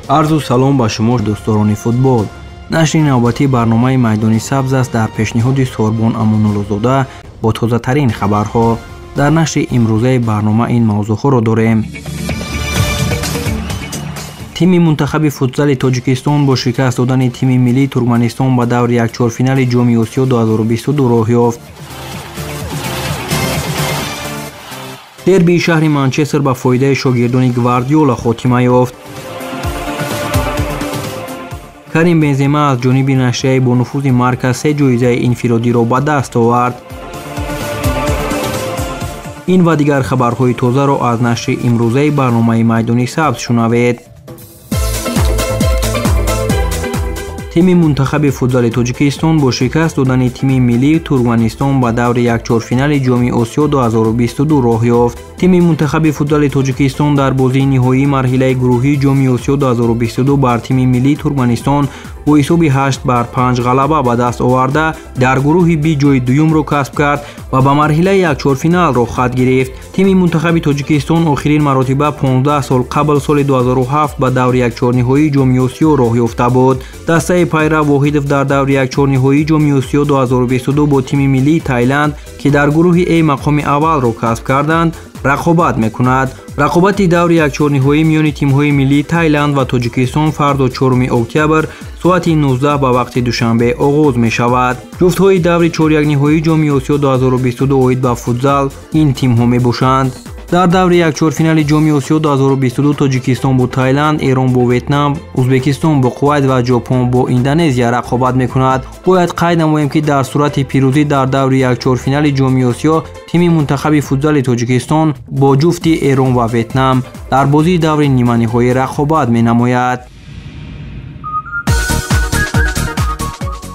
Арзу салом ба шумо дӯстдорони футбол. Нашри навбатии барномаи Майдони сабз аст дар пешниҳоди Сорбон Амонуллозода бо тозатарин хабарҳо. Дар нашри имрӯзаи барнома ин мавзӯъҳоро дорем. Тими мунтахаби футзали Тоҷикистон бо шикаст додани тими миллии Туркманистон ба даври якчорфинали Ҷоми Осиё 2022 роҳ ёфт. Дербии шаҳри Манчестер ба фоидаи шогирдони Гвардиола хотима ёфт. Карим Бензема аз ҷониби нашрияи бонуфузи Марка се ҷоизаи инфиродиро ба даст овард. Ин ва дигар хабарҳои тозаро аз нашри имрӯзаи барномаи Майдони сабз шунавед. Тими мунтахаби футзали Тоҷикистон бо шикаст додани тими миллии Туркманистон ба даври якчорфинали Ҷоми Осиё 2022 роҳ ёфт. Тими мунтахаби футзали Тоҷикистон дар бозии ниҳоии марҳилаи гурӯҳии Ҷоми Осиё 2022 бар тими миллии Туркманистон бо ҳисоби 8-5 ғалаба ба даст оварда, дар гурӯҳи Б ҷои дуюмро касб кард ва ба марҳилаи якчорфинал роҳ хат гирифт. Тими мунтахаби Тоҷикистон охирин маротиба 15 сол қабл соли 2007 ба даври якчорниҳоии Ҷоми Осиё роҳ ёфта буд. Дастаи Пайрав Воҳидов дар даври якчорниҳоии Ҷоми Осиё 2022 бо тими миллии Тайланд, ки дар гурӯҳи Э мақоми аввалро касб карданд, рақобат мекунад. Рақобати даври якчорниҳоӣ миёни тимҳои миллии Тайланд ва Тоҷикистон фардо 4 октябр соати 19 ба вақти Душанбе оғоз мешавад. Ҷуфтҳои даври чорякниҳоии Ҷоми Осиё 2022 оид ба футзал ин тимҳо мебошанд. Дар даври якчорфинали Ҷоми Осиё 2022 Тоҷикистон бо Тайланд, Эрон бо Ветнам, Узбекистон бо Кувайт ва Ҷопон бо Индонезия рақобат мекунад. Бояд қайд намоем, ки дар сурати пирӯзӣ дар даври якчорфинали Ҷоми Осиё тими мунтахаби футзали Тоҷикистон бо ҷуфти Эрон ва Ветнам дар бозии даври ниманиҳоӣ рақобат менамояд.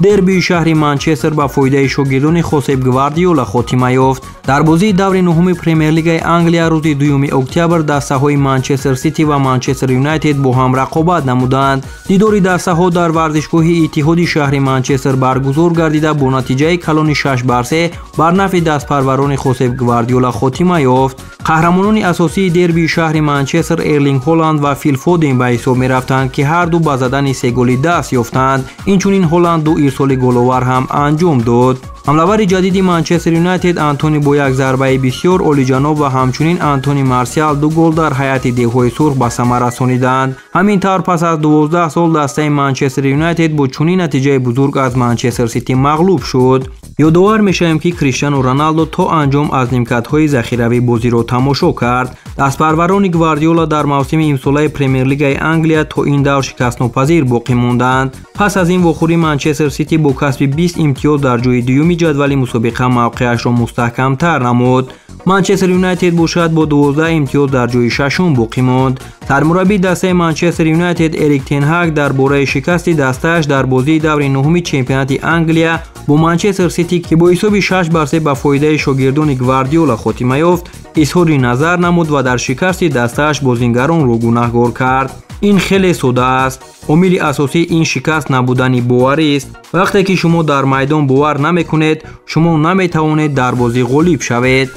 Дербии шаҳри Манчестер ба фоидаи шогирдони Хосеп Гвардиола хотима ёфт. Дар бозии даври нуҳуми Премер-лигаи Англия рӯзи 2 октябр дастаҳои Манчестер Сити ва Манчестер Юнайтед бо ҳам рақобат намуданд. Дидори дастаҳо дар варзишгоҳи Иттиҳоди шаҳри Манчестер баргузор гардида бо натиҷаи калони 6-3 бар нафъи дастпарварони Хосеп Гвардиола хотима ёфт. Қаҳрамонони асосии дербии шаҳри Манчестер Эрлинг Ҳоланд ва Фил Фоден ба ҳисоб мерафтанд, ки ҳарду ба задани се голи даст ёфтанд. Инчунин Ҳоланд ду ирсоли головар ҳам анҷом дод. Ҳамлавари ҷадиди Манчестер Юнайтед Антони бо як зарбаи бисёр олиҷаноб ва ҳамчунин Антони Марсиал ду гол дар ҳайати девҳои сурх ба самар расониданд. Ҳамин тавр пас аз 12 сол дастаи Манчестер Юнайтед бо чунин натиҷаи бузург аз Манчестер Сити мағлуб шуд. Ёдовар мешавем, ки Криштиану Роналдо то анҷом аз нимкатҳои захиравӣ бозиро тамошо кард. Дастпарварони Гвардиола дар мавсими имсолаи Премер-лигаи Англия то ин давр шикастнопазир боқӣ монданд. Пас аз ин вохӯрӣ Манчестер Сити бо касби 20 имтиёз дар ҷои дуюми ҷадвали мусобиқа мавқеашро мустаҳкамтар намуд. Манчестер Юнайтед бошад бо 12 имтиёз дар ҷои шашум боқӣ монд. Сармураббии дастаи Манчестер Юнайтед Эрик тен Ҳаг дар бораи шикасти дастааш дар бозии даври нуҳуми чемпионати Англия бо Манчестер Сити, ки бо ҳисоби 6-3 ба фоидаи шогирдони Гвардиола хотима ёфт, изҳори назар намуд ва дар шикасти дастааш бозингаронро гунаҳгор кард. Ин хеле сода аст. Омили асосии ин шикаст набудани боварист. Вақте ки шумо дар майдон бовар намекунед, шумо наметавонед дар бозӣ ғолиб шавед.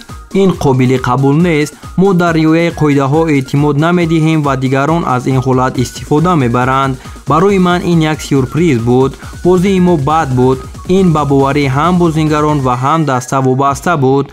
Ин қобили қабул нест. Мо дар риояи қоидаҳо эътимод намедиҳем ва дигарон аз ин ҳолат истифода мебаранд. Барои ман ин як сюрприз буд. Бозии мо бад буд. Ин ба боварии ҳам бозингарон ва ҳам даста вобаста буд.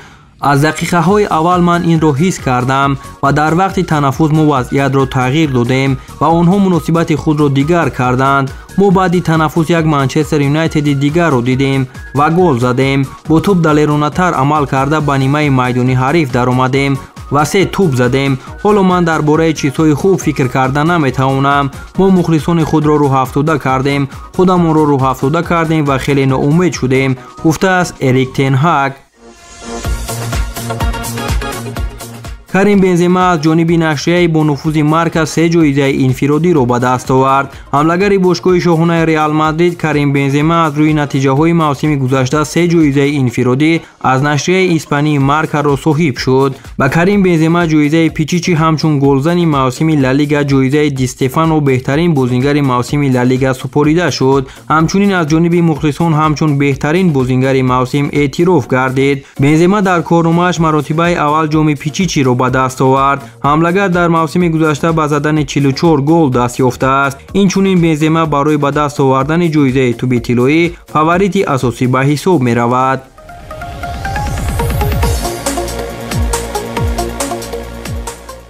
Аз дақиқаҳои аввал ман инро ҳис кардам ва дар вақти танаффус мо вазъиятро тағйир додем ва онҳо муносибати худро дигар карданд. Мо баъди танаффус як Манчестер Юнайтеди дигарро дидем ва гол задем. Бо тӯб далеронатар амал карда ба нимаи майдони ҳариф даромадем ва се тӯб задем. Ҳоло ман дар бораи чизҳои хуб фикр карда наметавонам. Мо мухлисони худро рӯҳафтода кардем, худамонро рӯҳафтода кардем ва хеле ноумед шудем, гуфтааст Эрик тен Ҳаг. Карим Бензема аз ҷониби нашрияи бонуфузи Марка се ҷоизаи инфиродиро ба даст овард. Ҳамлагари бошгоҳи шоҳонаи Реал Мадрид Карим Бензема аз рӯи натиҷаҳои мавсими гузашта се ҷоизаи инфиродӣ аз нашрияи испании Маркаро соҳиб шуд. Ба Карим Бензема ҷоизаи Пичичи ҳамчун голзани мавсими Ла Лига, ҷоизаи Ди Стефано беҳтарин бозингари мавсими Ла Лига супорида шуд. Ҳамчунин аз ҷониби мухлисон ҳамчун беҳтарин бозингари мавсим эътироф гардид. Бензема дар корномааш маротибаи аввал ҷоми Пичичиро ба даст овард. Ҳамлагар дар мавсими гузашта ба задани 44 гол даст ёфтааст. Инчунин Бензема барои ба даст овардани ҷоизаи тӯби тиллоӣ фаворити асосӣ ба ҳисоб меравад.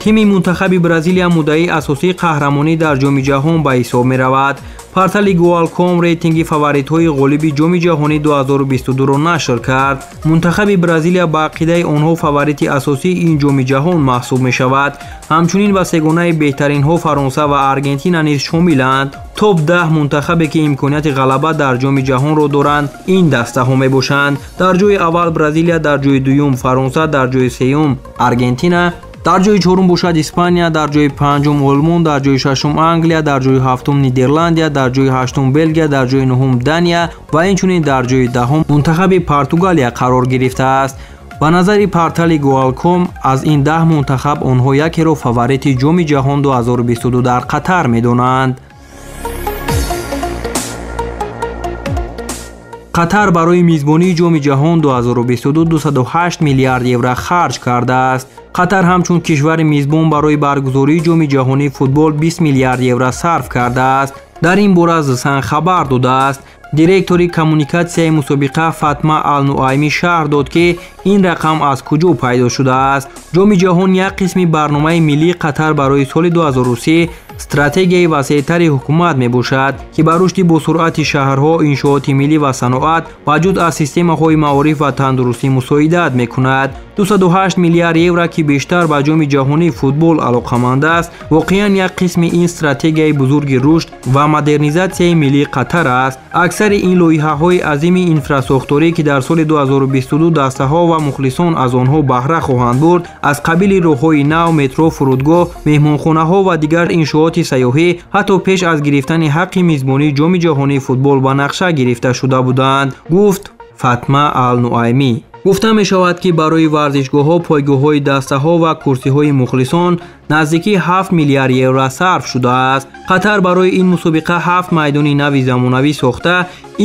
Тими мунтахаби Бразилия муддаии асосии қаҳрамонӣ дар Ҷоми ҷаҳон ба ҳисоб меравад. Портали Goal.com рейтинги фаворитҳои ғолиби Ҷоми ҷаҳонӣ 2022-ро нашр кард. Мунтахаби Бразилия ба ақидаи онҳо фаворити асосии ин Ҷоми ҷаҳон маҳсуб мешавад. Ҳамчунин ба сегонаи беҳтаринҳо Фаронса ва Аргентина низ шомиланд. Топ 10 мунтахабе ки имконияти ғалаба дар Ҷоми ҷаҳонро доранд, ин дастаҳо мебошанд. Дар ҷои аввал Бразилия, дар ҷои дуюм Фаронса, дар ҷои сеюм Аргентина, дар ҷои чорум бошад Испания, дар ҷои панҷум Олмон, дар ҷои шашум Англия, дар ҷои ҳафтум Нидерландия, дар ҷои ҳаштум Белгия, дар ҷои нуҳум Дания ва инчунин дар ҷои даҳум мунтахаби Португалия қарор гирифтааст. Ба назари портали Goal.com аз ин 10 мунтахаб онҳо якеро фаворити Ҷоми ҷаҳон 2022 дар Қатар медонанд. Қатар барои мизбонии Ҷоми ҷаҳон 2022 208 миллиард евро харҷ кардааст. Қатар ҳамчун кишвари мизбон барои баргузории Ҷоми ҷаҳонии футбол 20 миллиард евро сарф кардааст. Дар ин бора The Sun хабар додааст. Директори коммуникатсияи мусобиқа Фатма Ал-Нуайми шарҳ дод, ки ин рақам аз куҷо пайдо шудааст. Ҷоми ҷаҳон як қисми барномаи миллии Қатар барои соли 2030 стратегияи васеътари ҳукумат мебошад, ки ба рушди босуръати шаҳрҳо, иншооти миллӣ ва саноат ба ҷуз аз системаҳои маориф ва тандурустӣ мусоидат мекунад. 208 миллиард евро, ки бештар ба Ҷоми ҷаҳонии футбол алоқаманд аст, воқеан як қисми ин стратегияи бузурги рушд ва модернизатсияи миллии Қатар аст. Аксари ин лоиҳаҳои азими инфрасохторӣ, ки дар соли 2022 дастаҳо ва мухлисон аз онҳо баҳра хоҳанд бурд, аз қабили роҳҳои нав, метро, фурудгоҳ, меҳмонхонаҳо ва дигар иншооти сайёҳӣ ҳатто пеш аз гирифтани ҳаққи мизбонии Ҷоми ҷаҳонии футбол ба нақша гирифта шуда буданд, гуфт Фатма Ал-Нуаймӣ. Гуфта мешавад, ки барои варзишгоҳҳо, пойгоҳҳои дастаҳо ва курсиҳои мухлисон наздики 7 миллиард евро сарф шудааст. Қатар барои ин мусобиқа 7 майдони нави замонавӣ сохта,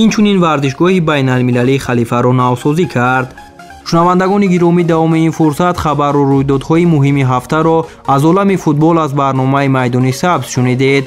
инчунин варзишгоҳи байналмилалии Халифаро навсозӣ кард. Шунавандагони гиромӣ, давоми ин фурсат хабару рӯйдодҳои муҳими ҳафтаро аз олами футбол аз барномаи Майдони сабз шунидед.